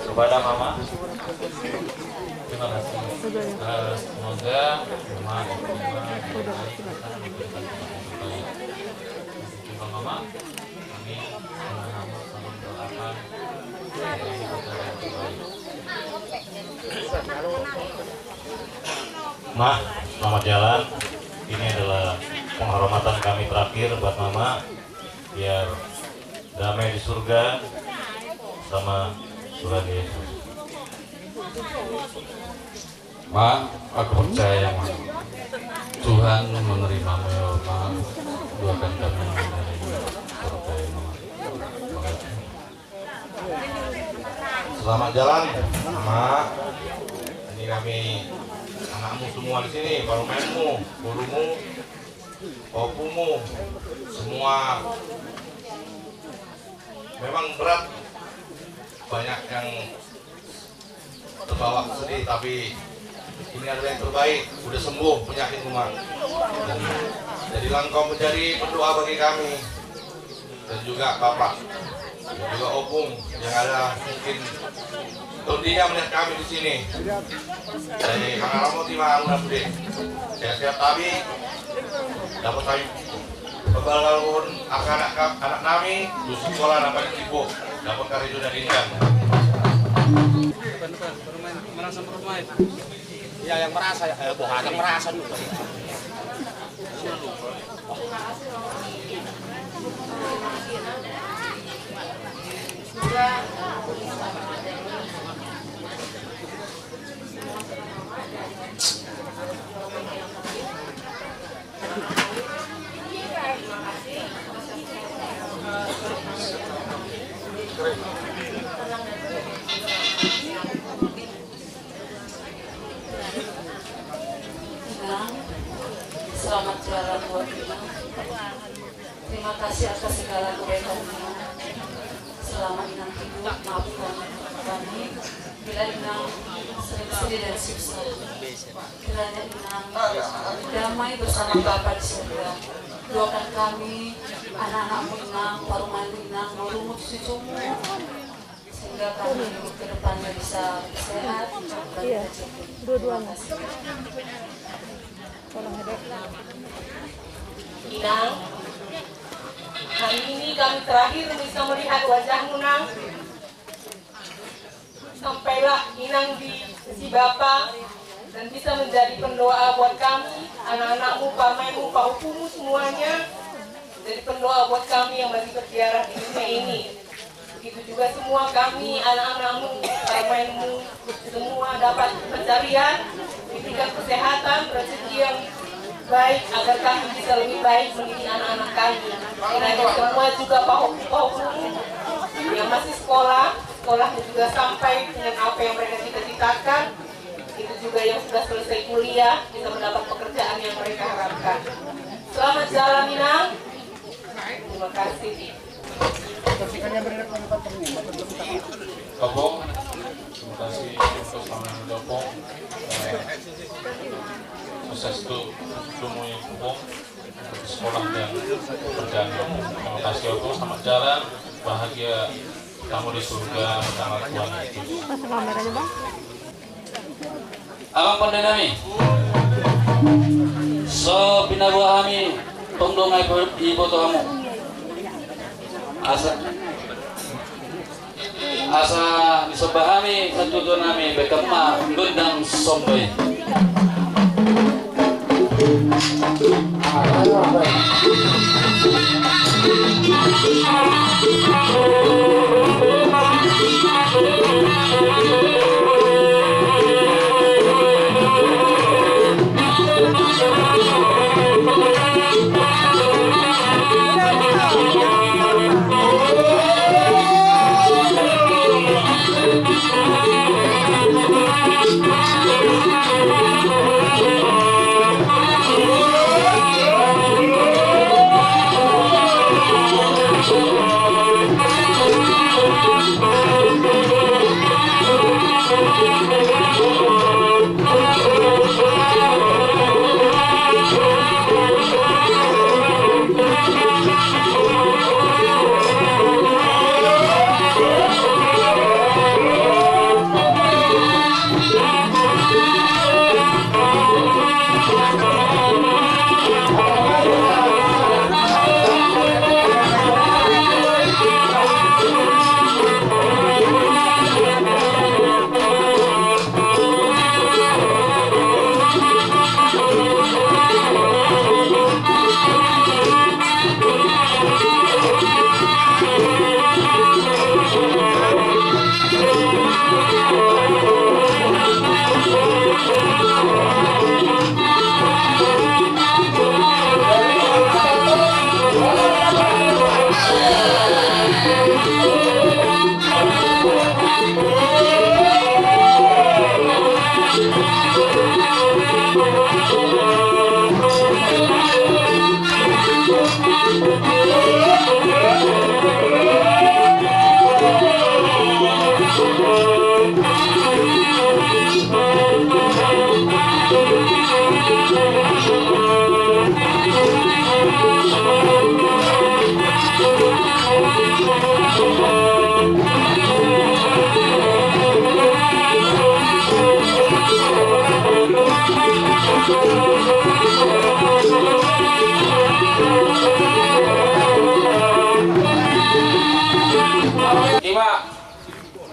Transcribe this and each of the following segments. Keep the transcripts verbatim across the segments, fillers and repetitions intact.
Kepada Mama, terima kasih. Eh, semoga Mama diterima dengan baik, kita diberikan tempat yang terbaik. Terima Mama, kami sama-sama saling doakan supaya ini acara yang terbaik. Ma, selamat jalan. Ini adalah penghormatan kami terakhir buat Mama. Biar damai di surga sama Tuhan Yesus. Ma, aku percaya, Ma. Tuhan menerimamu, ya, Ma. Doakan kami dari keluarga, Ma. Selamat jalan, Ma. Ini kami anakmu semua di sini, parumaenmu, gurumu, ompumu, semua. Memang berat, banyak yang terbawa sedih, tapi ini adalah yang terbaik. Udah sembuh penyakit, Ma. Dan jadilah engkau menjadi pendoa bagi kami dan juga Bapak dan juga Opung yang ada mungkin tondinya melihat kami di sini. Jadi, mangaramoti ma hamu na sude. Sehat-sehat tabi, dapot tabi. Pembalgalhon angka anak, anak nami, tu sikola na paling sibuk, dapot karejo na denggan. Merasa, merasa. Iya, yang merasa, ya. Eh, boha, yang merasa dulu. Inang, selamat jalan buat Inang. Terima kasih atas segala kebaikan Inang. Selama Inang hidup, maafkan kami bila Inang sering sedih dan susah. Kiranya Inang damai bersama Bapa di surga. Doakan kami, anak-anakmu Inang, parumaenmu Inang, gurumu, cucumu, sehingga kami ke depannya bisa sehat dan rezeki. Terima kasih. Inang, hari ini kami terakhir bisa melihat wajahmu, Nang. Sampailah Inang di sisi Bapa dan bisa menjadi pendoa buat kami, anak-anakmu, parumaenmu, paompumu semuanya. Jadi pendoa buat kami yang masih berziarah di dunia ini. Begitu juga semua kami, anak-anakmu, parumaenmu, semua dapat pencarian, diberikan kesehatan, rezeki yang baik, agar kami bisa lebih baik mendidik anak-anak kami. Kiranya semua juga paho-, paho-, yang masih sekolah, sekolahnya juga sampai dengan apa yang mereka cita-citakan. Itu juga yang sudah selesai kuliah, bisa mendapat pekerjaan yang mereka harapkan. Selamat jalan, Inang. Terima kasih. Opung, terima kasih untuk selama ini, Opung. Eh, sukses tu, tu mu, Opung, sekolah dan pekerjaan, Opung. Terima kasih, Opung. Selamat jalan, bahagia kamu di surga bersama Tuhan Yesus. Pasang kameranya, Bang. Amang pande nami, so pinaboa hami tong do nga ibo-, iboto hamu. Asa, asa disomba hami, satutu nami, bahen ma gondang somba i.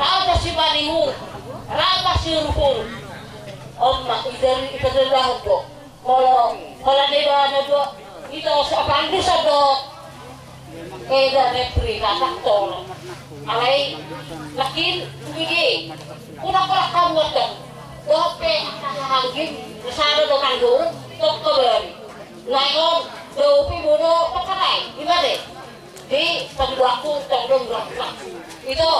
rap ma si Panihur, rap ma si Ruhur. On ma, ita, ita tergahut do. Molo, molo dia na dua, ita so apalagi sadok. Eda, Mepri, katak tolo. Alai, makin, ige. Kuna kora kamu tong. Dope, hangin, sana do kan dulu, tok kebari. Nai on, dope bodo, pekatai, gimana? Di pembuatku, tong dong, buat. Itu,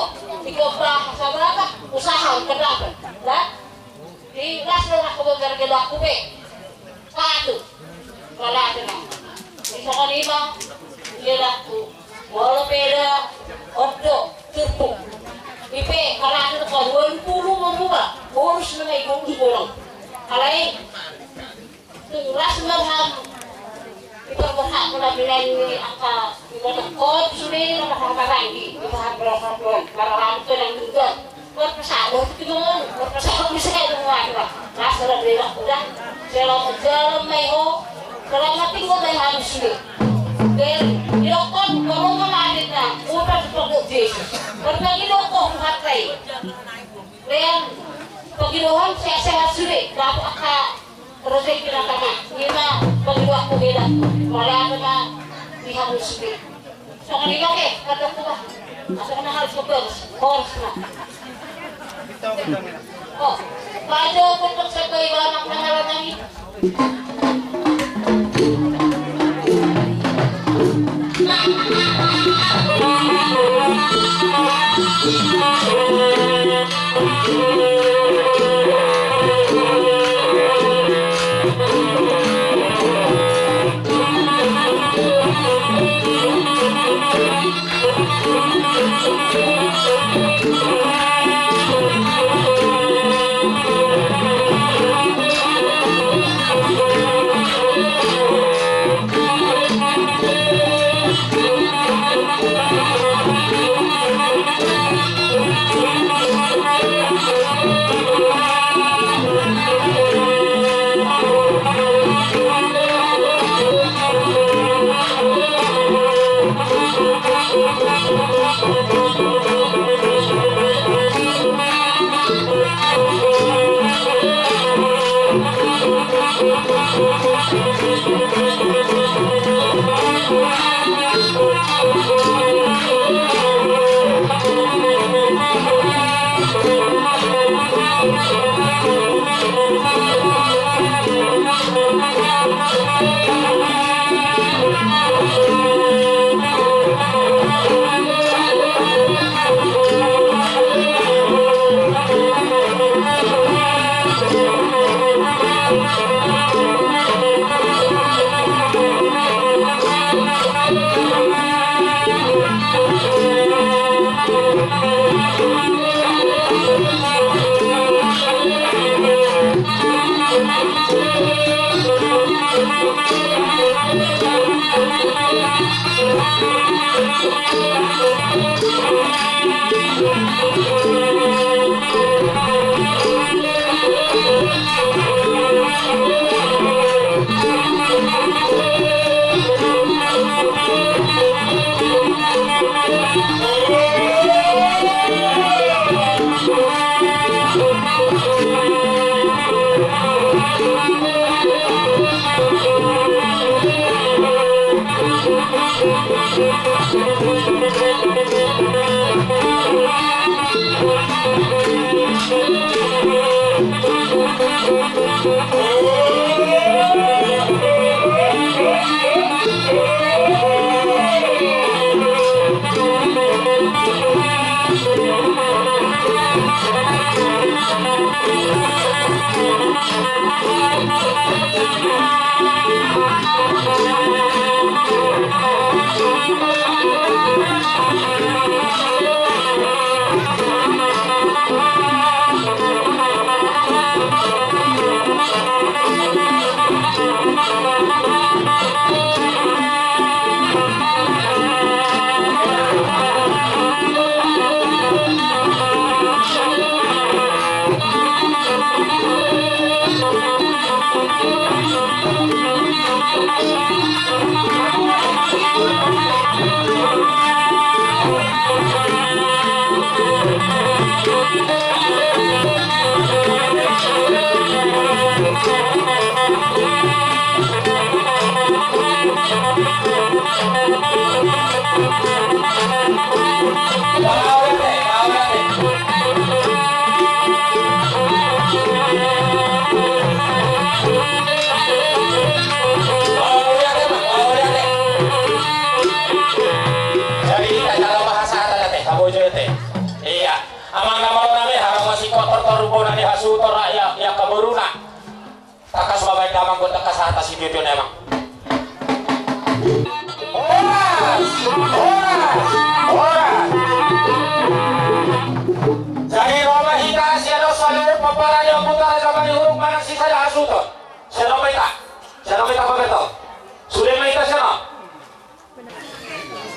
ikut bahasa berapa? Usaha, kenapa? Dah? Di las do nangkin bergedakku pe. Satu. Kala tena. Di songon i ma gedakku. Molo peda ondo turpuk. Ipe kala tena ko dua puluh memuba. Bonus nama ibu di bolong. Alai. Turas marham. Iparborhat ma na binaen ni angka ibotokkon sude na marhahamaranggi, iparborhat ma. Marhaham pe nang duga. Marpasada tu timongolu, marpasada tu saya tu mangadu. Las do na binaen uda. Selamat jalan mai ho. Selamat tinggal mai hamu sude. Dan didokkon, ngomong ma ate na, upa tu pokok Jesus. Berbagi dokkon, pakai. Dan pagi dohon sehat-sehat sude. Dapat angka Rejeki na tama, ima panggidoanku hela, marame ma di hamu sude. Songon i ma, oke, kata ku ba. Songon na harus ke boros, boros ma. Oh, pajo pun persebai ba anak na halo nami. Jadi, kita dalam bahasa ada, ada teh, apa itu teh? Iya. Amang na malo nami, harap masih kotor, kotor, rupona ni hasuhuton, rakyat, ya, keberuna. Tangkas babaen damang, buat tangkas hata situtu memang. Horas! Horas! Horas! Jadi, ro ma hita sian on saluhut pomparan ni ompunta Raja Manihuruk manang sisada hasuhuton. Sian on ma hita. Sian on ma hita, Pak Beto. Sude ma hita sian on.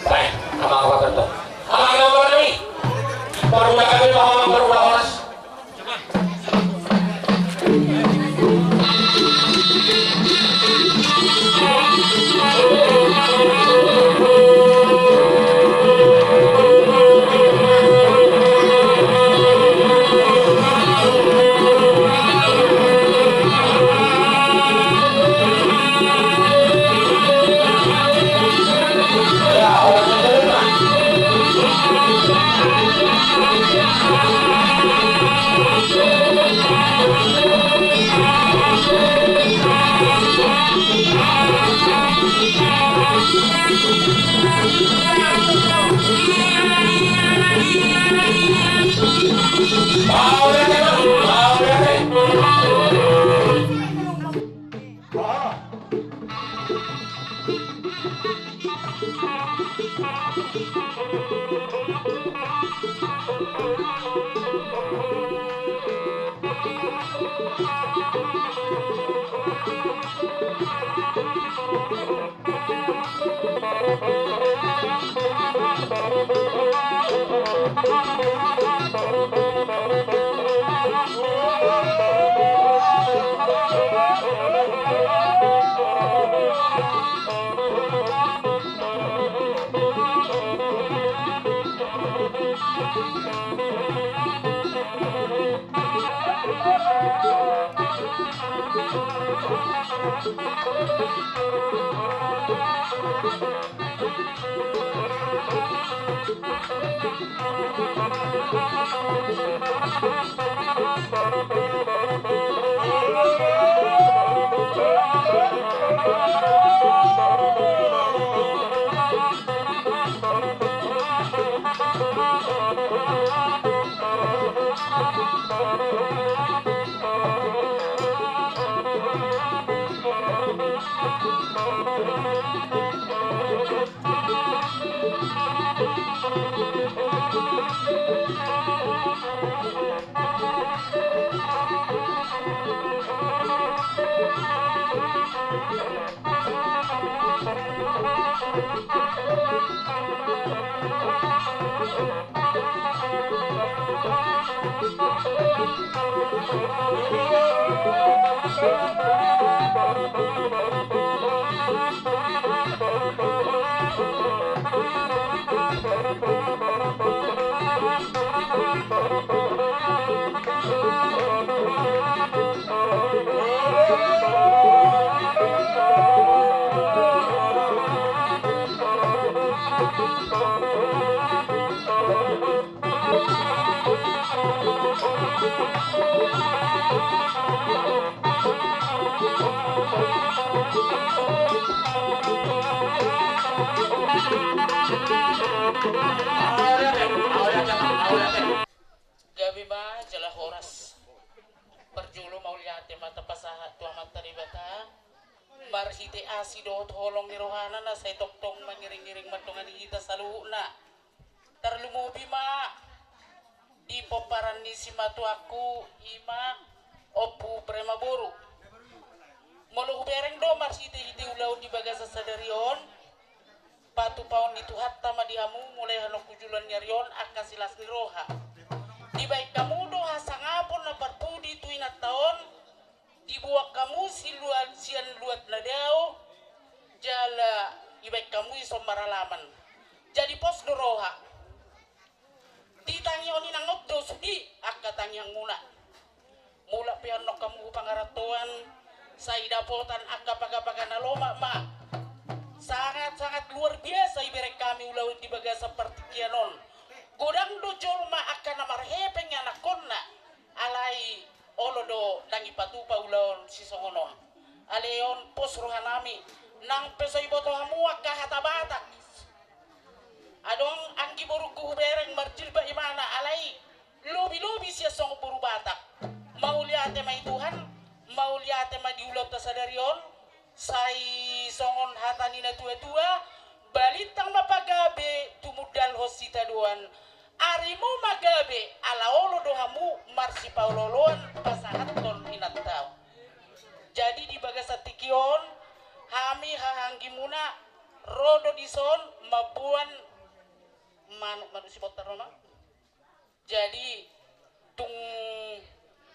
Baik, amang, apa bentuk? Amang, amang, amang, amang. Baru udah kami mau, amang, baru udah horas. Gabe ma jala horas. Parjolo mauliate ma tapasahat tu Amanta Debata marhite asi dohot holong ni rohana na sai tongtong mangiring-iring mandongani hita saluhutna. Tarlumobi ma di pomparan ni simatuangku, i ma Ompu Premaboru. Molo hubereng do marhite-hite ulaon di bagasan sadari on, patupaon ni Tuhanta ma di hamu mulai annon tu joloan ni ari on angka silas ni roha. Dibaen hamu do hasangapon na parpudi tu inanta on, diboan hamu siluat sian luat na dao, jala dibaen hamu dison maralaman. Jadi pos do roha. Di tangiang on inang on do sude angka tangiangmuna. Mulak pe annon hamu hu pangarantoan, sai dapotan angka paga-paga na lomak ma. Sangat-sangat luar biasa ibereng hami ulaon di bagasan partingkian on. Godang do jolma angka na marhepeng anakkonna, alai olo do ndang ipatupa ulaon sisongon on. Alai on pos rohanami, nang pe so iboto hamu angka hata Batak. Adong anggi borungku hubereng marjilbab imana, alai lobi-lobi sian songon boru Batak. Mauliate ma i Tuhan, mauliate ma di ulaonta sadari on, sai songon hata ni na tua-tua, balintang ma pagabe tumundalhon sitadoan, arimu ma gabe ala olo do hamu marsipaolo-oloan pasahathon inanta on. Jadi di bagasan tingki on, hami hahaanggimuna ro do dison mamboan manuk, manuk sibontar ma. Jadi tung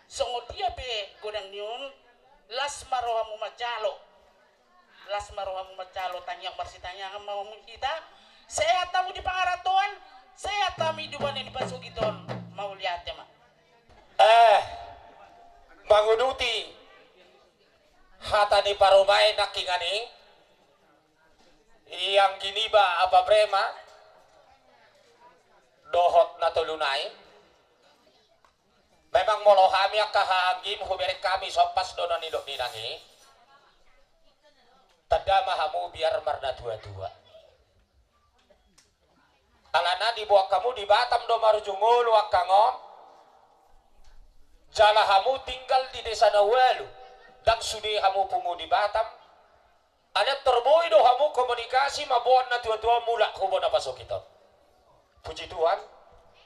songon dia pe godang ni on, las ma rohamu manjalo. Las ma rohamu manjalo, tangiang marsitangiangan ma hamu hita. Sehat hamu di pangarantoan, sehat hami di umbahen ni pasogit on. Mauliate ma. Eh, manguduti hata ni parumaen nangkiningan i, i anggi niba Apa Brema dohot na tolu nai. Memang molo hami angka hahaanggim hubereng hami sompas do na nidok ni inang i. Tanda ma hamu biar marnatua-tua. Alana diboan hamu di Batam do marujung ngolu angka on. Jala hamu tinggal di desa na ualu, ndang sude hamu pungu di Batam. Alai antong boi do hamu komunikasi mamboan natua-tua mulak hu bona pasogit on. Puji Tuhan,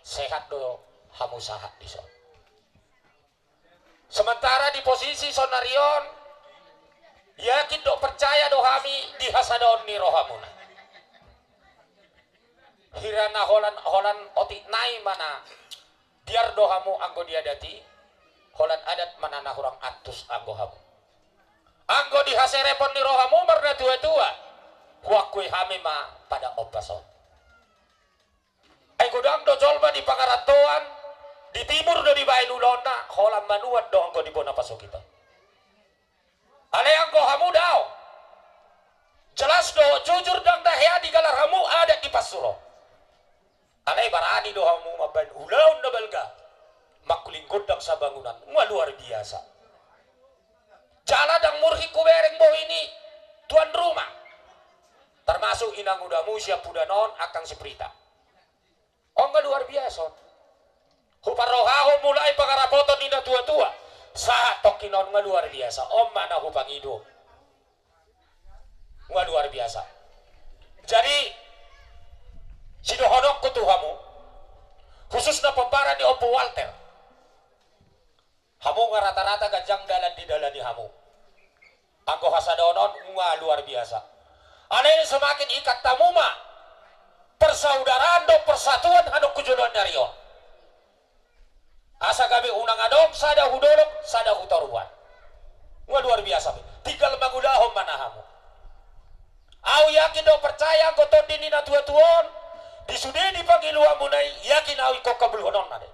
sehat do hamu sahat dison. Sementara di posisi sonari on, yakin dohot percaya do hami di hasadaon ni rohamuna. Hira na holan, holan otik nai ma na biar do hamu anggo di adat i, holan adat ma na hurang antus anggo hamu. Anggo di haserepon ni rohamu marnatua-tua, huakui hami ma pada ombas on. Ai godang do jolma di pangarantoan, di timur do dibaen ulaonna, holan manuan do anggo di bona pasogit on. Pansur on. Alai barani do hamu mambaen ulaon na balga mangkuling gondang sabangunan. Nga luar biasa. Jala ndang murhik hubereng bohi ni tuan rumah, termasuk inangudamu siampudan on, angkang si Prita. On nga luar biasa on. Huparrohahon mulai pangarapoton ni na tua-tua sahat tongkin on, nga luar biasa. On ma na hupangido. Nga luar biasa. Jadi sidohononku tu hamu, khususna pomparan ni Ompu Walter, hamu nga rata-rata ganjang dalan didalani hamu. Anggo hasadaon on nga luar biasa. Alai semakin ikat hamu ma persaudaraan dohot persatuan hamu tu joloan ni ari on. Asa gabe unang adong sada hu dolok, sada hu toruan. Nga luar biasa be. Tinggal mangulahon ma na hamu. Au yakin do, percaya, anggo tondi ni na tua-tua on, di sude di pangiluanmuna i, yakin au ingkon kabulhononna do i.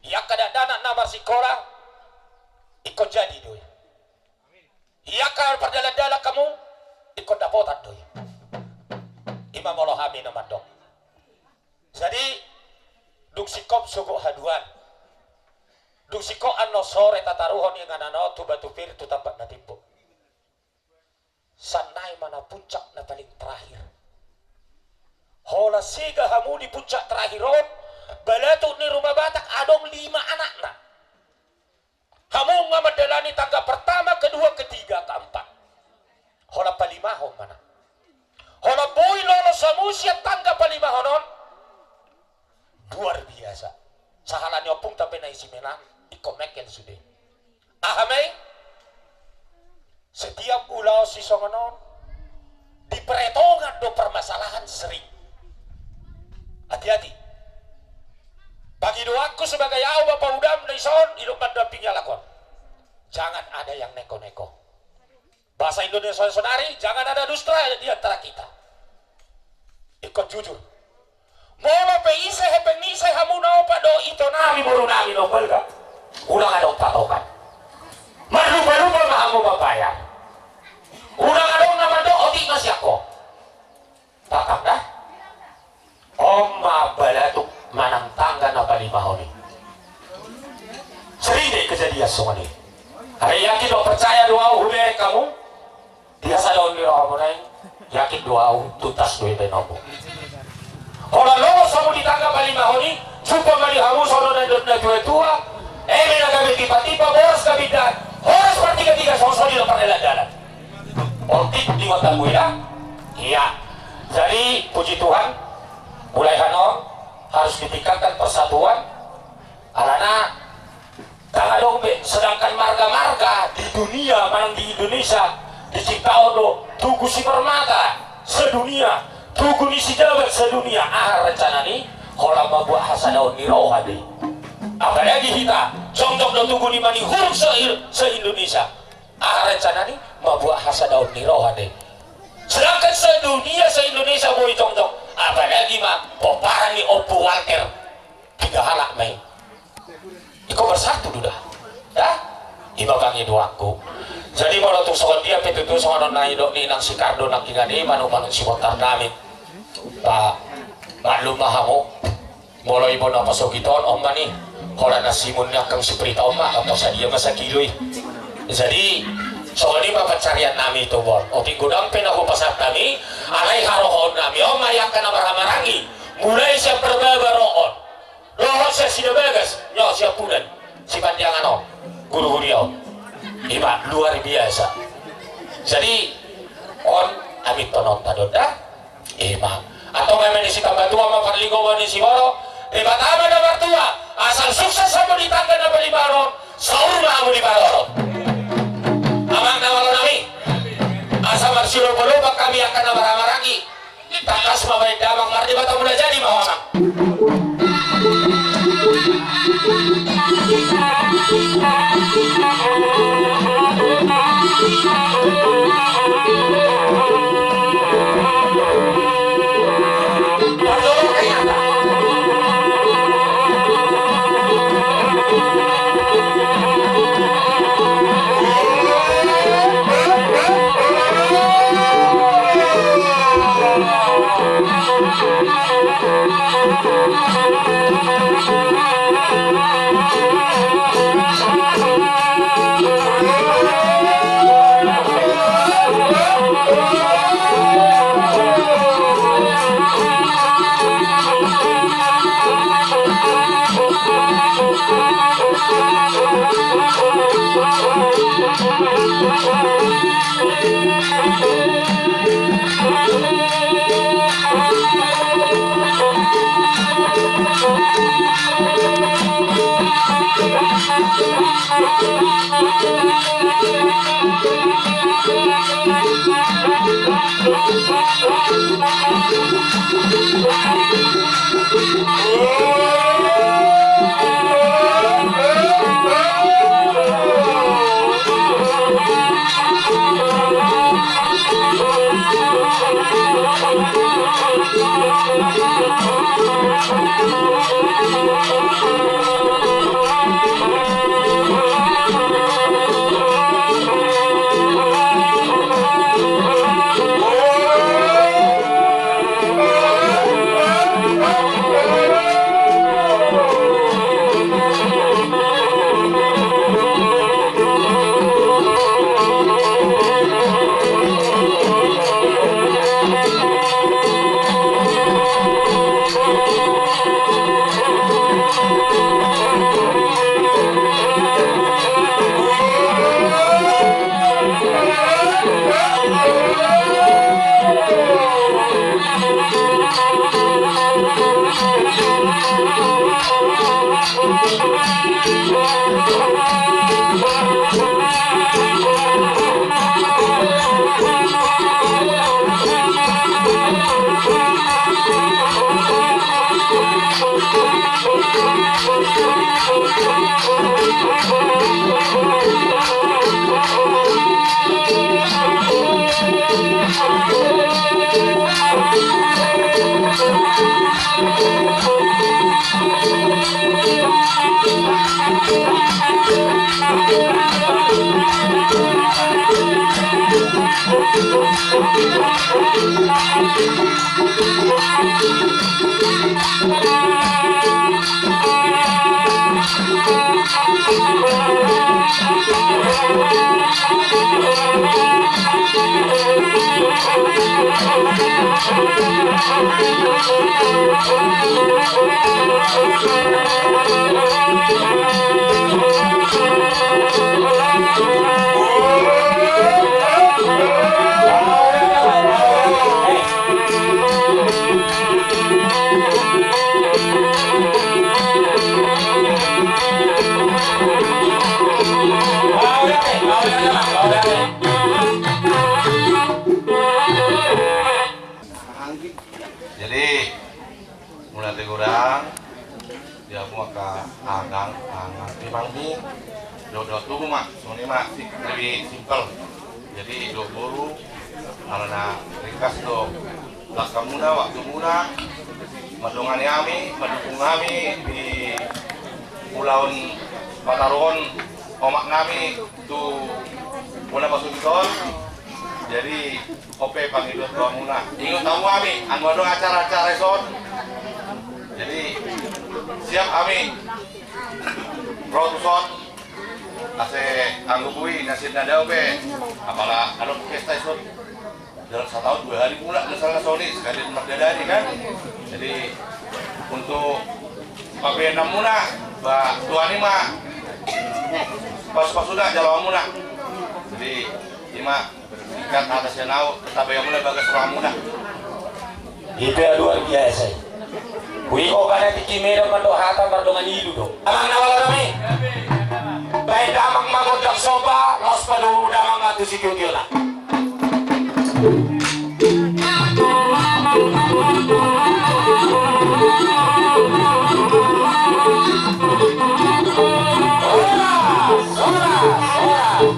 Di angka dakdanak na marsikola, ingkon jadi do i. Di angka pardalan-dalan hamu, ingkon dapotan do i. I ma molo hami na mandok. Jadi dung singkop sogot haduan, dung singkop annon sore tataruhon inganan on tu Batu Pir tu Tampak na Timbo. Sannari ma na puncak na paling terakhir. Holan sega hamu di puncak terakhir on, balatuk ni Ruma Batak adong lima anakna. Hamu nga mandalani tangga pertama, kedua, ketiga, keempat. Holan palimahon ma na. Holan boi lolos hamu sian tangga palimahon on. Luar biasa. Sahala ni ompungta pe na isi menan, ingkon mengkel sude. Aha ma i? Setiap ulaon sisongon on, di peretongan do permasalahan sering. Hati-hati. Pangidoanku sebagai au bapa udam na dison, didok mandampingi halak on, jangan ada yang neko-neko. Bahasa Indonesia saudari, jangan ada dusta di antara kita. Ingkon jujur. Molo pe ise hepeng ni ise hamu na opat dohot itonami, borunami na umbalga, unang adong patokan. Marlupa-lupa ma hamu mambayar. Unang adong na mandok otik ma sian ho. Paham da? On ma balatuk manang tangga na palimahon i. Sering do kejadian songon i. Alai yakin do, percaya do au hubereng hamu. Di hasadaon ni rohamuna i, yakin do au tuntas do i baenonmu. Holan lolos hamu di tangga palimahon i, jumpa ma di hamu songon na nidok na tua-tua, eme na gabe tipa-tipa, boras gabe indahan, horas partiga-tiga, songon i do pardalan-dalan. Otik di matamu, ya? Iya. Jadi puji Tuhan, mulai hanon harus ditingkatkan persatuan. Alana ndang adong be, sedangkan marga-marga di dunia, manang di Indonesia, diciptaon do Tugu Sipermata sedunia, Tugu ni Sijabat sedunia. Aha rencana ni? Holan mambuat hasadaon ni roha be. Apalagi hita, jongjong do Tugu ni Manihuruk se, se-Indonesia. Aha rencana ni? Mambuat hasadaon ni roha be. Sedangkan sedunia, se-Indonesia boi jongjong. Apalagi ma pomparan ni Ompu Walter. Tiga halak ma i. Ingkon bersatu do da. Ya? I ma pangidoanku. Jadi molo tung songon dia pe tutu songon on na nidok ni inang si Kardo nangkiningan i, manuk-manuk sibontar nami. Ba, maklum ma hamu. Molo i bona pasogit on, on ma ni. Holan na simun ni angkang si Prita on ma, angka sadia ma sakilo i. Jadi songon i ma pansarian nami tu on. Otik godang pe na hupasahat nami, alai harohoon nami on ma i angka na marhahamaranggi. Mulai sian Parbaba ro on, dohot sian Sidabagas, nyo siampudan, Sipandiangan on, Guru Huria on. I ma luar biasa. Jadi on, amintononta do da. I ma. Antong eme ni sitambatua ma parlinggoman ni siborok, Debata ma na martua, asal sukses hamu di tangga na palimahon on, saur ma hamu di parorot. Amang na malo nami, asa marsilopa-lopa hami angka na marhahamaranggi. Tangkas ma baen damang, mardebatamuna jadi ma ho, amang. Jadi, mauliate godang di hamu angka amang, amang, amangmi, dohot tubu ma, songon i ma, si-, lebih simpel. Jadi, dohot boru, alana ringkas do langkamuna, waktumuna, mandongani hami, mandukung hami di ulaon pataruhon omak nami tu bona pasogit on. Jadi, on pe pangidoan tu hamuna. Ingot hamu hami, anggo adong acara-acara dison. Jadi, siap hami ro tuson. Asa anggo boi na sian na dao pe, apala adong pesta dison. Dalam sataon dua hali mulak, misalna songon i, sekalian mardadari kan. Jadi, untuk pabeanmuna, ba, Tuhan i ma pasu-pasuna jaloonmuna. Jadi, i ma, singkat hata sian ahu, tabayamuna bagas rohamuna. I pe luar biasa i. Huiko bana tingki Medan mandok hata mardongan ilu do. Amang na malo nami. Baen damang ma gondang somba, laos padomu damang ma tu sitiotio na. Horas, horas, horas.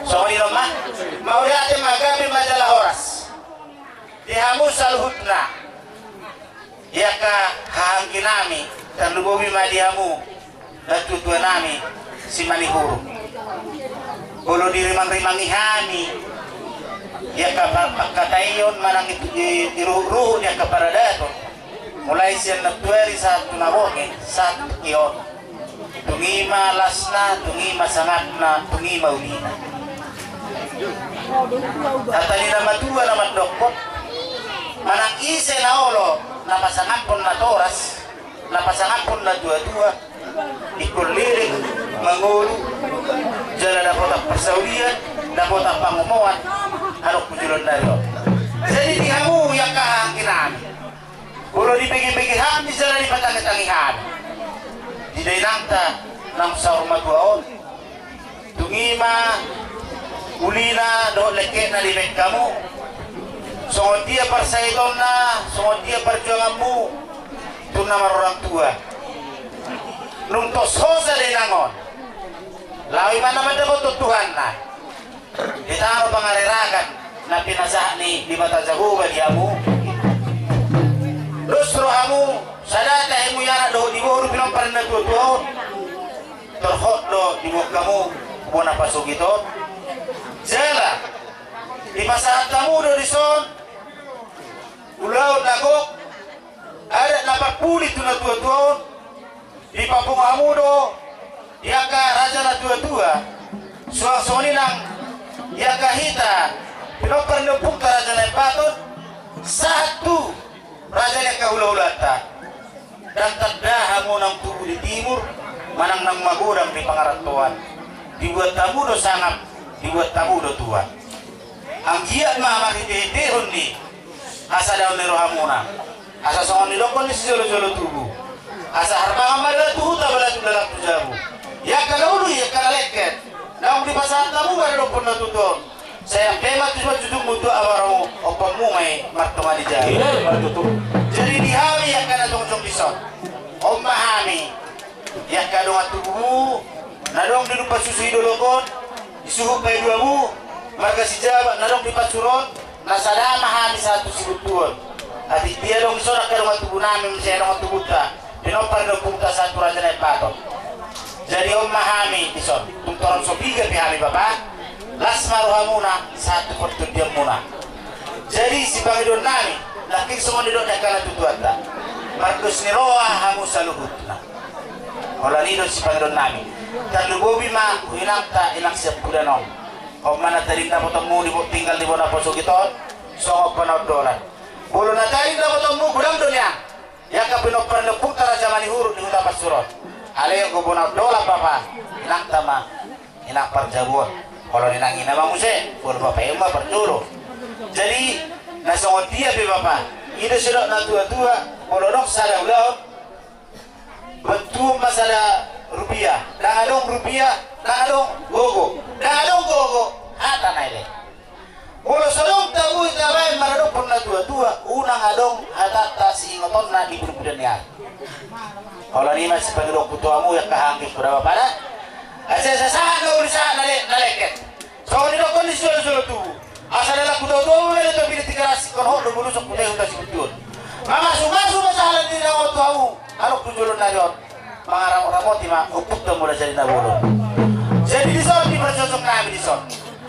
Songon i do ma, mauliate ma, gabe ma jala horas. Di hamu saluhutna. Di angka haha anggi nami, tarlumobi ma di hamu, natuatua nami, simanihuruk. Molo dirimangrimangi hami, Angka pa-, pangkataion manang i, i, i ruhut-ruhut ni angka paradaton. Mulai sian nantuari sahat tu na bonge, sahat tu tingki on. Tung i ma lasna, tung i ma sangapna, tung i ma ulina. Hata ni na matua na mandokkon, manang ise na olo na pasangaphon natoras, na pasangaphon natuatua, ingkon leleng mangolu, jala dapotan parsaulian, dapotan pangomoan, adong tu joloan ni ari on. Jadi di hamu angka haha anggi nami, molo dibege-bege hami jala dipatangi-tangi hami di dainangta naung saur matua on, tung i ma ulina dohot lengketna dibaen hamu. Songon dia parsahitonna, songon dia parjuanganmu, tung na marorang tua. Nunga tos hosa dainang on, laho ibana mandapothon Tuhanna di tano pangarerakan na pinasahat ni Debata Jahowa di hamu. Dos rohamu, sada tahimu i anak dohot di boru pinompar ni natuatua on. Torhot do diboan hamu bona pasogit on. Jala dipasahat hamu do dison ulaon na gok, adat na parpudi tu natuatua on. Dipapungu hamu do di angka raja natuatua, suang songon i nang di angka hita pinompar ni ompunta Raja Naimbaton, sahat tu raja ni angka hulahulanta. Ndang tanda hamu naung tubu di timur manang naung magodang di pangarantoan. Dibuat hamu do sangap, dibuat hamu do tua. Anggiat ma marhitehitehon ni hasadaon ni rohamuna, asa songon nidokkon ni sijolojolo tubu, asa harbangan ma dalan tu huta, balatuk dalan tu jabu. Angka na uli, angka na lengket, naung dipasahat hamu maradophon natuatua on, sai ampe ma tu simanjujungmu tu abaromu, ompunmu ma i martonga di jabu. Iya, iya, betul. Jadi di hami angka na jongjong dison, on ma hami, angka dongan tubumu na adong di Lumban Susu di dolok on, di suhut paidua hamu marga Sijabat na adong di Pansuron, na sada ma hami sahat tu Sibuntuon. Atik dia adong dison angka dongan tubu nami, muse dongan tubunta pinompar ni ompunta sahat tu Raja Naimbaton. Jadi on ma hami dison, tung torang so piga pe hami bapa, las ma rohamuna sahat tu partondianmuna. Jadi sipangidoan nami, nangkin songon nidok ni angka natuatuanta, mardos ni roha hamu saluhutna. Holan i do sipangidoan nami. Tarlumobi ma tu inangta, inang siampudan on. On ma na tading dapotonmu di bo-, tinggal di bona pasogit on, songon panaondolan. Molo na tading dapotonmu godang do nian, angka pinompar ni ompunta Raja Manihuruk di Huta Pansuron. Alai anggo bona ondolan bapa, inangta ma inang parjabu on. Holan inang ina ma muse, molo bapa i ma parjolo. Jadi na songon dia pe bapa, i do sidok natuatua, molo adong sada ulaon, bantuhon ma sada rupia. Ndang adong rupia, ndang adong gogo. Ndang adong gogo, hata na i le. Molo so adong tabu tabaen maradophon natuatua, unang adong hatanta siingotonna di pudupudun ni ari. Holan i ma sipangidoanku tu hamu angka haha anggi, poda bapa da. Asa sahat na uli, sahat na le-, na lengket. Songon nidokkon ni sijolojolo tubu, asa dalan tu topi ni Tigaras, ingkon hot do bulusok tu Huta Sibuntuon. Mamasumasu ma sahala ni na on tu hamu, adong tu joloan ni ari on. Mangaramotramoti ma ompunta Mula Jadi Na Bolon. Jadi dison di parjojong nami dison,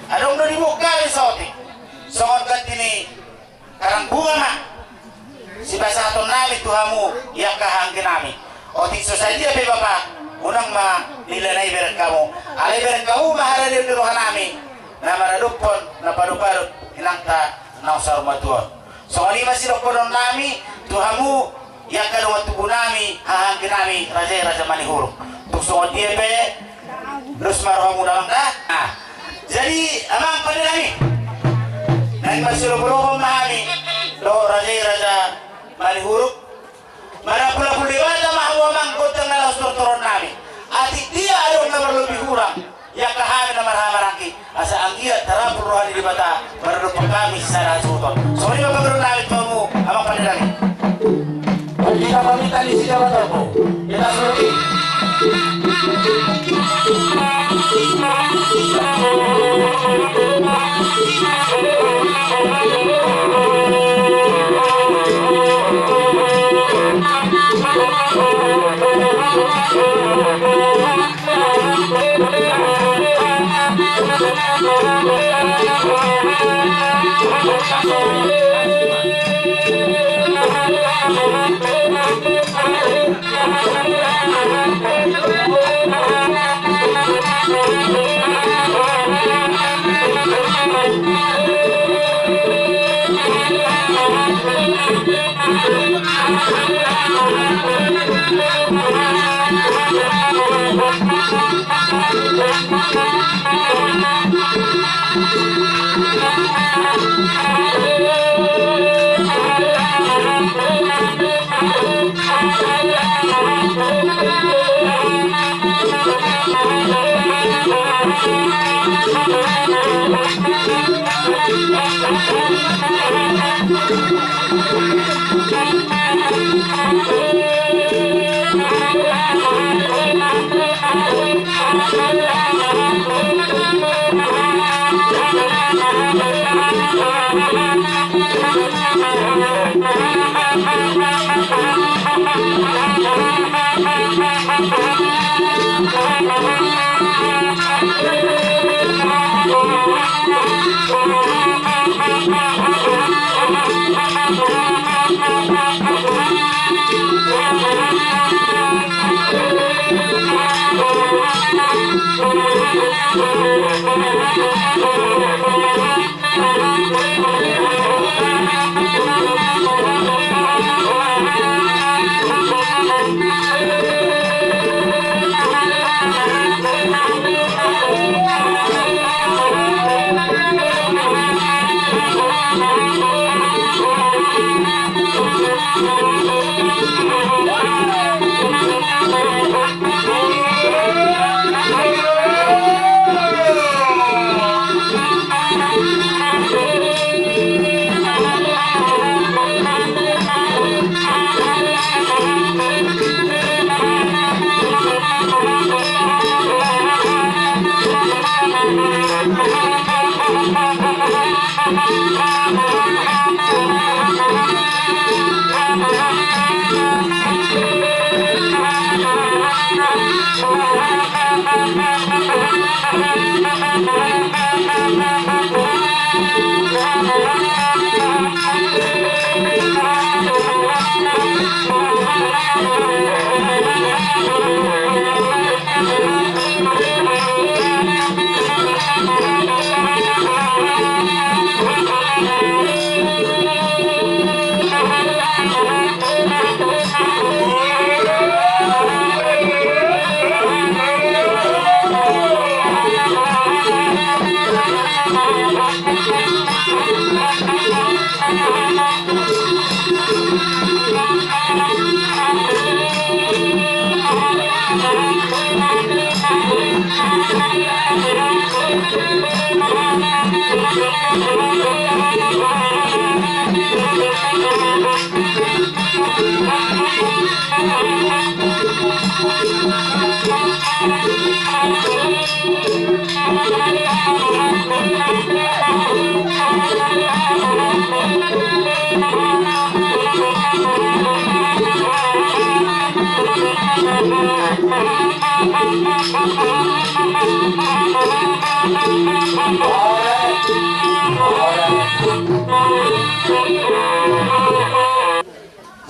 adong do dibuat hami saotik songon ganti ni karang bunga ma sipasahaton nami tu hamu angka haha anggi nami. Otik so sadia pe bapa, unang ma lila na i bereng hamu. Alai bereng hamu ma haradeon ni roha nami na maradophon, na padopadop inangta naung saur matua on. Songon i ma sidohonon nami tu hamu angka dongan tubu nami, haha anggi nami, raja i Raja Manihuruk. Tung songon dia pe, dos ma rohamu damang da. Nah, jadi amang pande nami, naeng marsiolopolopon ma hami dohot raja i Raja Manihuruk. Marapulapul Debata ma hamu amang gondang na laho sitortoron nami. Atik dia adong na marlobi hurang, angka hami na marhahamaranggi, asa anggiat tarapul roha ni Debata maradophon hami sisada hasuhuton. Songon i ma pangidoan nami tu hamu amang pande nami. Kita paminta di sini apa toko? Kita suruh.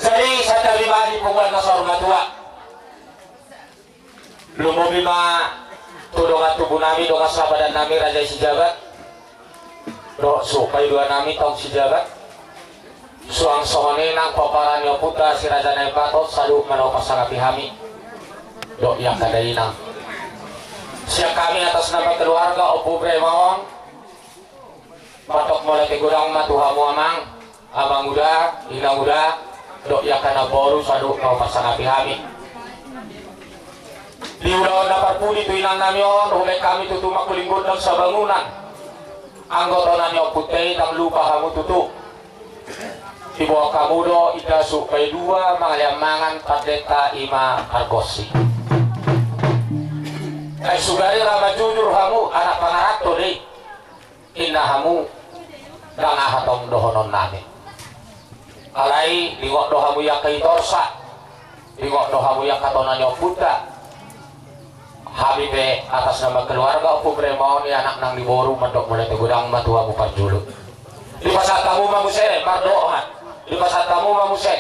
Jadi, santabi ma di punguan na saur matua. Lumobi ma tu dongan tubu nami, dongan sahabat nami, Raja i Sijabat, dohot suhut paidua nami, Taung Sijabat. Suang songon i nang pomparan ni ompunta si Raja Naibaton, saluhut ma na hupasangapi hami. Dohot i angka dainang. Sian hami atas nama keluarga Ompu Bremaon, mandok mauliate godang ma tu hamu amang, amang uda, inang uda, dohot i angka namboru, saluhut na hupasangapi hami. Di ulaon na parpudi tu inang nami on, hubaen hami tutu mangkuling gondang sabangunan. Anggo tona ni ompunta i, ndang lupa hamu tutu. Diboan hamu do inda suhut paidua, mangalean mangan pandita i ma pargonsi. Ai sugari ra manjujur hamu, anak pangaranto do i. Inna hamu, ndang aha tong dohonon nami. Alai dingot do hamu i angka i torsa, dingot do hamu i angka tona ni ompunta. Hami pe atas nama keluarga Ompu Bremaon, i anak nang ni boru, mandok mauliate godang ma tu hamu parjolo. Dipasahat hamu ma muse, mardohot ma. Dipasahat hamu ma muse.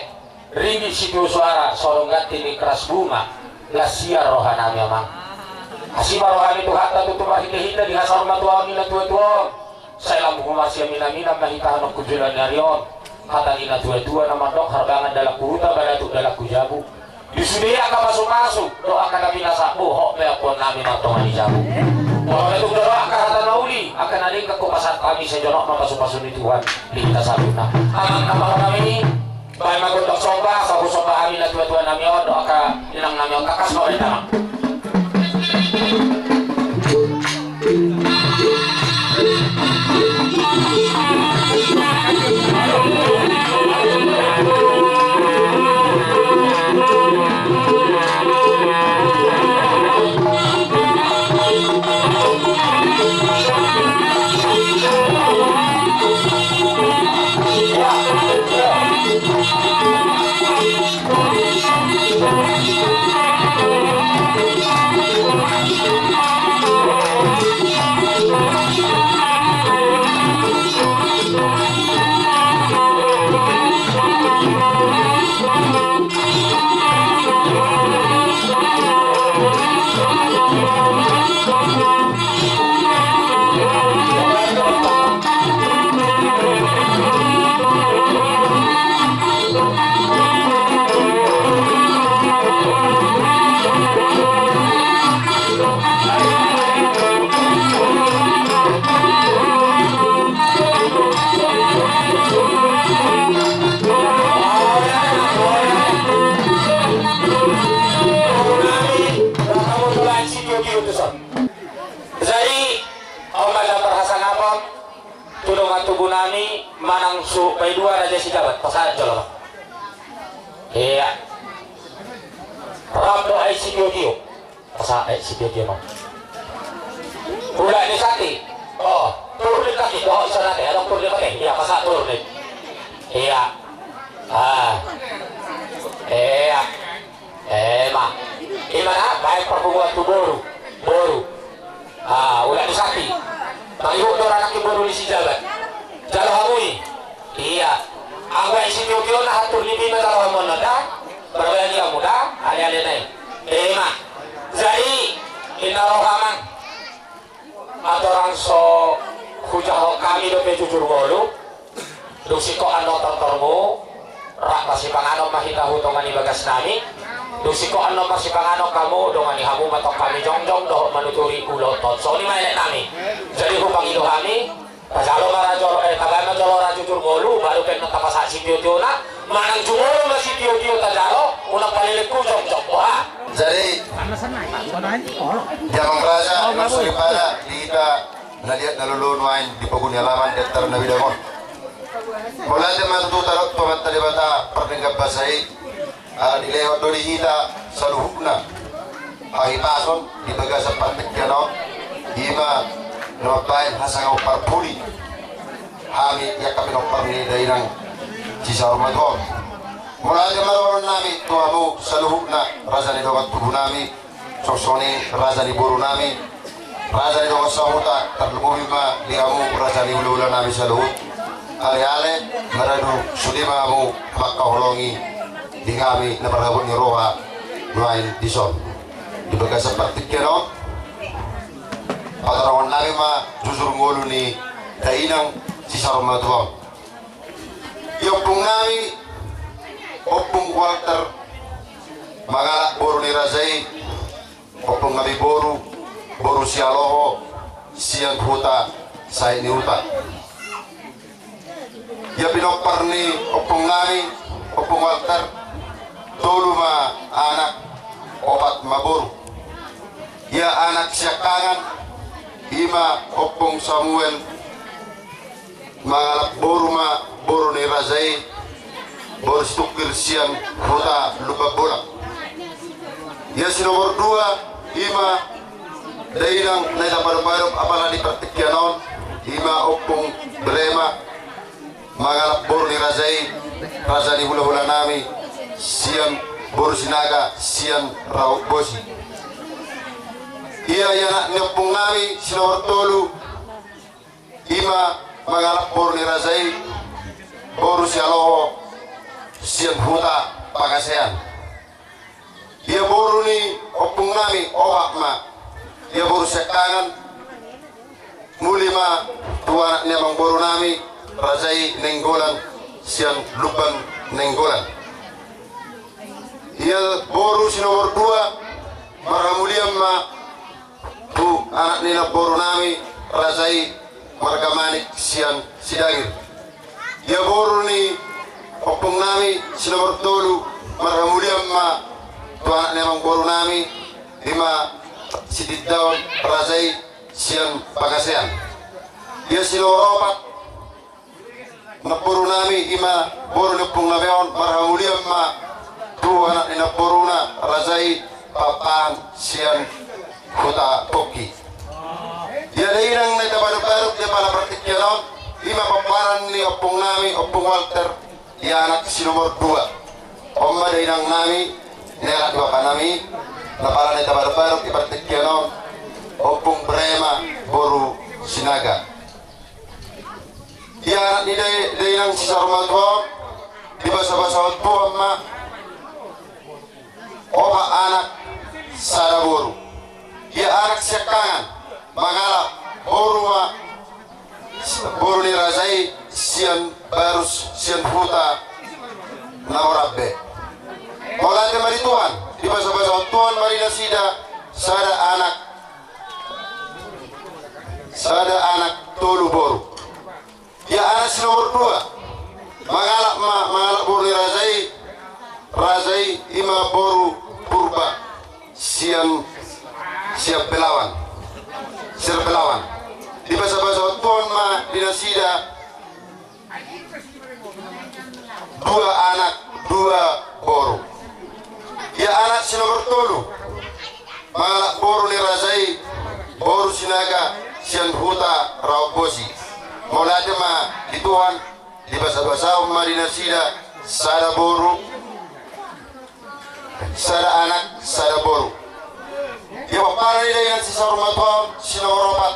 Ringgit sitio suara, sorong ganti ni keras bunga. Las siar rohanami amang. Asi ma roha ni Tuhanta tutu marhitehite di hasaur matuaon ni natuatua on. Sai lam humarsiaminaminan ma hita hanon tu joloan ni ari on. Hata ni natuatua na mandok, harbangan dalan tu huta, baratuk dalan tu jabu. Di sude angka pasupasu dohot angka na pinasahat, bohot pe ampuannami martonga ni jabu. Molo na tung dohot angka hata na uli, angka na denggan hupasahat hami, sai jonok ma pasupasu ni Tuhan di hita saluhutna. Amang na pahoranami, baen ma gondang somba, asa husomba hami natuatuanami on dohot angka inangnami on, tangkas ma baen damang. Jadi, on ma jala marhasangapon tu dongan tubunami manang suhut paidua Raja Sijabat, pasahat jolo ma. Ia. Rap do aek sitiotio. Pasahat aek sitiotio ma. Hulak ni sati. Oh, turnik kaki. Oh, isa nate, adong turnik ate. Ia, pasahat turnik. Ia. Ah. Ia. Ema. Ima na, baen parpunguan tu boru. Boru. Ah, hulak ni sati. Mangihut do anak ni boru ni Sijabat. Jalo hamu i. Ia. Anggo aek sitiotio na hantur ni bima jalo hamu on da. Marbayani hamu da. Aleale nai. Ema. Jadi, inna roha amang. Atorang so hujahahon hami dope jujur ngolu. Dung singkop annon tortormu, rap masipanganon ma hita tu tonga ni bagasnami. Dung singkop annon masipanganon hamu, dongani hamu ma tong hami jongjong dohot manuturi ulaonta on. Songon i ma eleknami. Jadi hupangido hami, tajalo ma raja, eh, tabaen ma jolo raja jujur ngolu, baru pe annon tapasahat sitiotiona. Manang jumolo ma sitiotio tajalo, unang palelenghu jongjong, boha. Jadi, di amang raja, di amang soripada, di hita na liat na lolo nuaeng di pogu ni alaman di antara na bidang on. Mauliate ma tutu tadok tu Amanta Debata pardenggan basa i, ala dilehon do di hita saluhutna hahipason di bagasan partingkian on, ima na mambaen hasangapon parpudi hami di angka pinompar ni dainang si saur matua on. Mauliate ma dohononnami tu hamu saluhutna raja ni dongan tubunami, songon i raja ni borunami, raja ni dongan sahuta, tarlumobi ma di hamu raja ni hulahulanami saluhut. Aleale, maradu sude ma hamu mangkaholongi di hami na marhabot ni roha nuaeng dison. Di bagasan partingkian on, patoranghonnami ma jujur ngolu ni dainang si saur matua on. Di ompungnami, Ompung Walter, mangalap boru ni raja i, ompungnami boru, boru Sialoho, sian huta Sahit ni Huta. Ia pinompar ni ompungnami, Ompung Walter, tolu ma anak, opat ma boru. Ia anak siangkangan, ima Ompung Samuel, mangalap boru ma boru ni raja i, boru Situngkir sian huta Lumban Bolak. Ia si nomor dua, ima dainang na hita padopadopi apala di partingkian on, ima Ompung Brema, mangalap boru ni raja i, raja ni hulahulanami, sian boru Sinaga, sian Rahut Bosi. Ia, ia anak ni ompungnami si nomor tolu, ima mangalap boru ni raja i, boru Sialoho sian huta Pangasean. Ia boru ni ompung nami opat ma. Ia boru siangkangan, muli ma tu anak ni amangboru nami, raja i Nainggolan sian Lumban Nainggolan. Ia boru si nomor dua, marhamulian ma tu anak ni namboru nami, raja i marga Manik sian Sidangir. Ia boru ni ompung nami si nomor tolu, marhamulian ma tu anak ni amangboru nami, i ma Sitindaon, raja i sian Pangasean. Ia si nomor opat, namboru nami, i ma boru ni ompung nami on, marhamulian ma tu anak ni namboruna, raja i Pampahan sian huta Pongki. Ia dainang na tabadok-badok di apala partingkian on, i ma pomparan ni ompung nami, ompung Walter, ia anak si nomor dua. On ma dainang nami, na hela ni bapa nami, na apala na tabadok-badok di partingkian on, ompung Brema boru Sinaga. Ia anak ni dai-, dainang si saur matua on, dibasa-basahon Tuhan ma opat anak sada boru. Ia anak siangkangan, mangalap boru ma, boru ni raja i sian Barus sian huta Namorambe. Mauliate ma di Tuhan, dibasa-basahon Tuhan ma di nasida sada anak, sada anak tolu boru. Ia anak si nomor dua, mangalap ma, mangalap boru ni raja i, raja i, i ma boru Purba sian, sian Belawan, sian Belawan. Dibasa-basahon Tuhan ma di nasida dua anak, dua boru. Ia anak si nomor tolu, mangalap boru ni raja i, boru Sinaga sian huta Rawabosi. Mauliate ma di Tuhan, dibasa-basahon ma di nasida sada boru, sada anak, sada boru. Ia pomparan ni dainang si saur matua on, si nomor opat,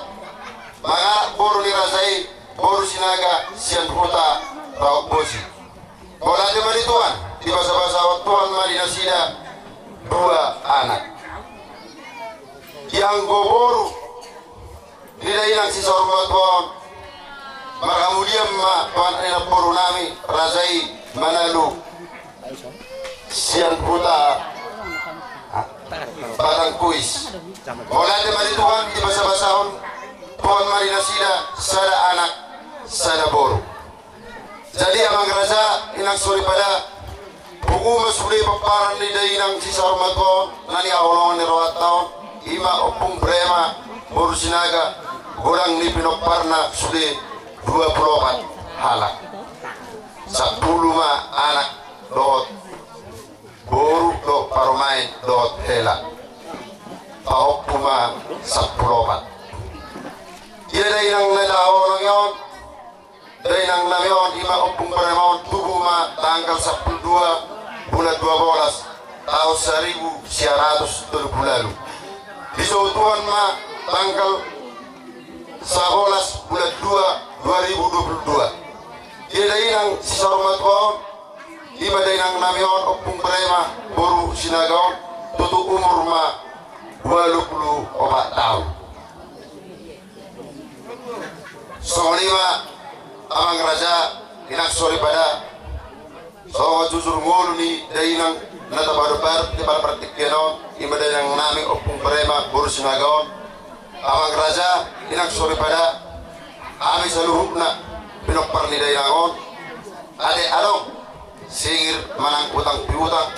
mangalap boru ni raja i, boru Sinaga sian huta Rawabosi. Mauliate ma di Tuhan, dibasa-basahon Tuhan ma di nasida dua anak. Ia anggo boru ni dainang si saur matua on, marhamulian ma tu anak ni namboru nami, raja i Manalu sian huta Batangkuis. Mauliate ma di Tuhan, dibasa-basahon Tuhan ma di nasida sada anak, sada boru. Jadi amang raja, inang soripada, pungu ma sude pomparan ni dainang si saur matua on, na nihaholongan ni rohanta on, i ma ompung Brema boru Sinaga, godang ni pinomparna sude dua pulu opat halak. Sampulu ma anak dohot boru dohot parumaen dohot hela. Paompu ma sampulu opat. Ia dainang na tahaholongi on, dainang nami on, i ma ompung Brema on, tubu ma tanggal sampulu dua bulan dua bolas taon saribu sia ratus tolu pulu ualu. Disou Tuhan ma tanggal sabolas bulan dua dua ribu dua pulu dua. Ia dainang si saur matua on, i ma dainang nami on, ompung Brema boru Sinaga on, tutu umur ma ualu pulu opat taon. Songon i ma amang raja, inang soripada, songon jujur ngolu ni dainang na tabaru-baru di apala partingkian on, i ma dainang nami ompung Brema boru Sinaga on. Amang raja, inang soripada, hami saluhutna pinompar ni dainang on, ate adong singir manang utang piutang,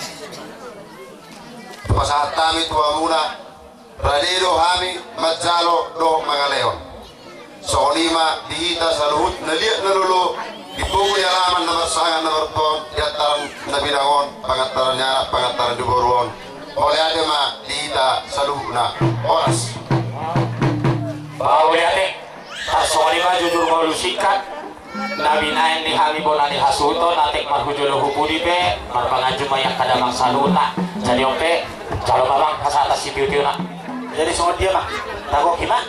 pasahat hami tu hamuna, rade do hami manjalo dohot mangalehon. Songon i ma di hita saluhut na liat na lolo, di pogu ni alaman na marsangap na martua on, di antaran na binahen on, pangantaran ni anak, pangantaran ni boru on. Mauliate ma di hita saluhutna. Horas. Mauliate. Tarsongon i ma jujur ngolu singkat na binahen ni hami bona ni hasuhuton, atik marhujolo hu pudi pe marpanganju ma i angka damang saluhutna. Jadi on pe, jalo ma amang pasahat sitiotio na. Jadi songon dia ma. Tagoki ma.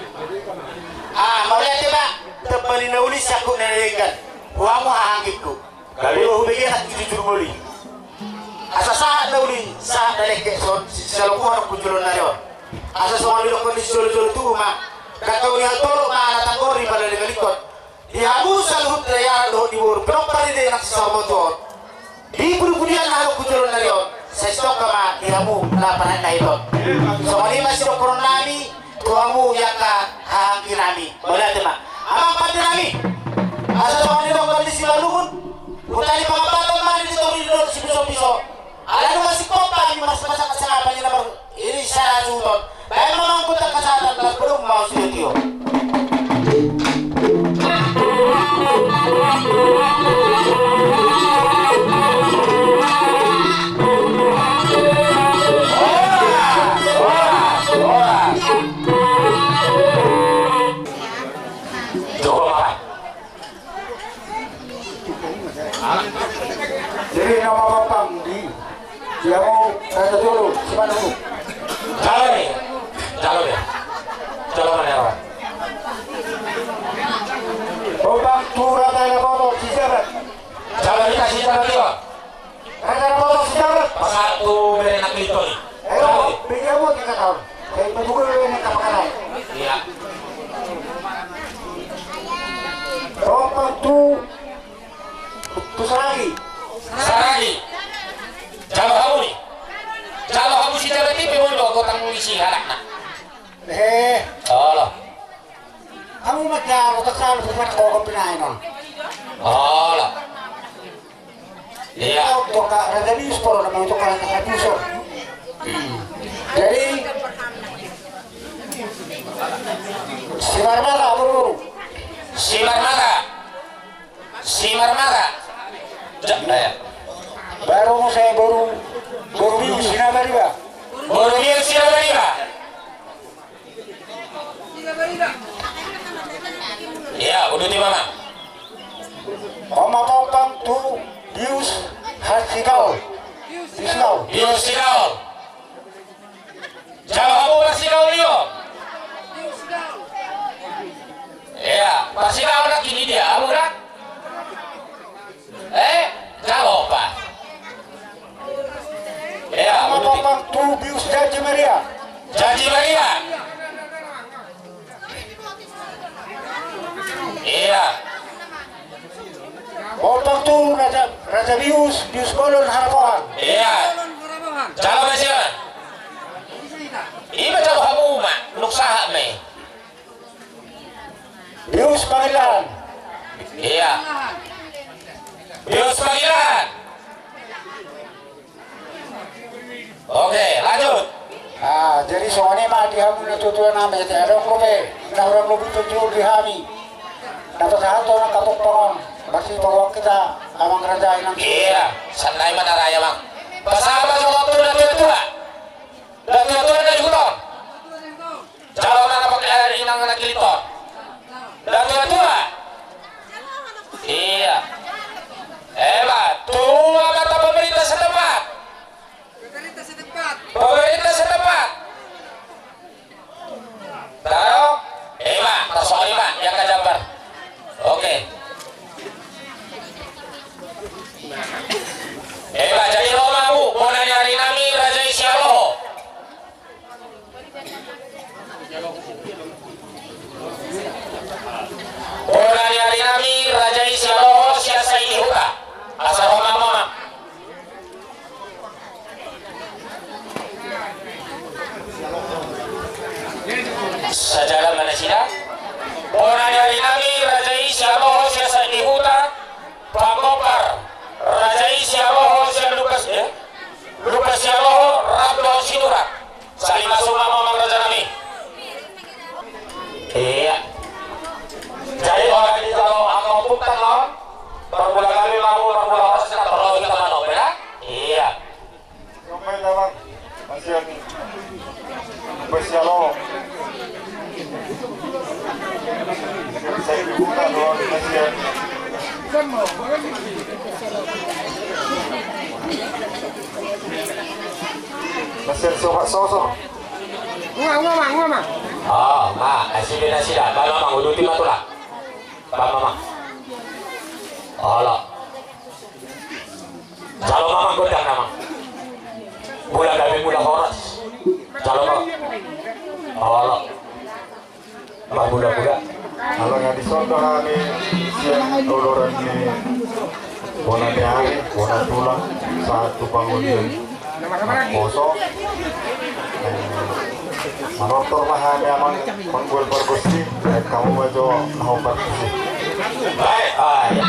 Ah, mauliate ma. Tep Mani na uli sangkut na denggan. Huamu hahanggingku. Gabe. Ulo hubege hati jujur muli. Asa sahat na uli, sahat na lengke, so, sisalopuhan ku jolon nari on. Asa songon didokkon ni sijolo-jolo tubu ma. Dangka uli hatolo ma na tanggori pala di galingkon. Di hamu saluhut na iara dohot di boru. Pinompar ni de nang sisarmoto on. Di pudi-pudian na hadok ku jolon nari on, sai sitongka ma di hamu na panat na hiton. Songon i ma sidokkonon nami tu hamu i angka hahangging nami. Mauliate ma. Amang pande nami. Asa songon didokkon ni Simalungun. Huta ni Pangabaton ma di toru ni dohot sipiso-piso. Ala nunga sipompa ni mas-, masak-masak apa ni nomor Ini sara suhut on. Baen ma mangkutan kasatan las bedung mau studio. Horas, horas, horas. Joko makan. Jadi nama bapang di dia mau kata dulu, siapa dulu? Jalo ni. Jalo ni. Jalo ni apa? Bapang tu rata ya boto, si jabat. Jalo ni kasih jabat juga. Rata ya boto, si jabat. Pasal tu bere nak itu ni. Ayo, beda mau kita tahu. Saya menunggu dulu ini apa kata. Iya. Bapang tu Tu Saragi. Saragi. Jalo hamu ni. Jalo hamu si jabat i pe molo gotang ni si halakna. Eh. Olo. Hamu ma jalo tak salah bukan kau kau pinain on. Olo. Iya. Kau kau ka Raja Bius poro nama itu kau Raja Bius on. Jadi Simarmata boru-boru. Simarmata. Simarmata. Ja-, eh. Baru saya boru, boru Bius Sinabariba. Boru Bius Sinabariba. Iya, uduti ma. Oma Pompang tu Bius Hasikaol. Bius Kaol. Bius Kaol. Jalo hamu parsigaol i on. Iya, parsigaol na kini dia, hamu na? Eh, jalo pa. Iya, Ama uduti. Bapang tu Bius Janji Maria. Janji Maria. Iya. Bapang tu Raja, Raja Bius, Bius Bolon Harapohan. Iya. Jalo ma sian. Ima jalo hamu ma, nunga sahat ma i. Bius Pangilahan. Iya. Bius Pangilahan. Oke, lanjut. Ah, jadi songon i ma di hamu na tutu nami, ate, adong dope na hurang lobi tutu di hami. Dapat satu na kapok pangon, masih bawa kita amang raja inang. Iya, sanai ma na raya, Mang. Pasama jolo tu na tua-tua. Na tua-tua na di huta on. Jalo ma na pakai air inang na kiliton. Nda tua-tua. Iya. Ema, tua kata pemerintah setempat. Pemerintah setempat. Pemerintah setempat. Taruh. Ema, taruh soal ema, yang ka jambar. Oke. Ema, jadi ro ma hamu, bona ni ari nami, raja i Sialoho. Bona ni ari nami, raja i Sialoho, sian Saidi Huta. Asa ro ma hamu, Amang. Sajalan ma nasida. Bona ni ari nami, raja i Sialoho, sian Saidi Huta. Panggompar, raja i Sialoho, sian Lukas, eh? Lukas Sialoho, rap dohot Sinurat. Sali masuk ma hamu, Amang raja nami. Iya. Jadi, orang ini kalau angka ompung tanggal, permula kami mau permula orang sekitar perlu kita mana, beda? Iya. Sampai lawang, masih ada. Masih ada. Saya dibuka doang, masih ada. Masih ada sobat sosok. Ngomong, ngomong, ngomong. Oh, ma, asli nasida. Balo, Mang, uduti ma tulang. Ba, Amang. Olo. Jalo ma, Amang, gondang, Amang. Mula gabe mula horas. Jalo ma. Olo. Ba, mula, mula. Ala nga dison do hami sian oloran ni bona ni ari, bona tulang, sahat tu pangoli. Poso. Manortor ma hami, Amang, panggual pargonsi, eh, hamu ma jo na hombar tusi. Baik, ah, ya.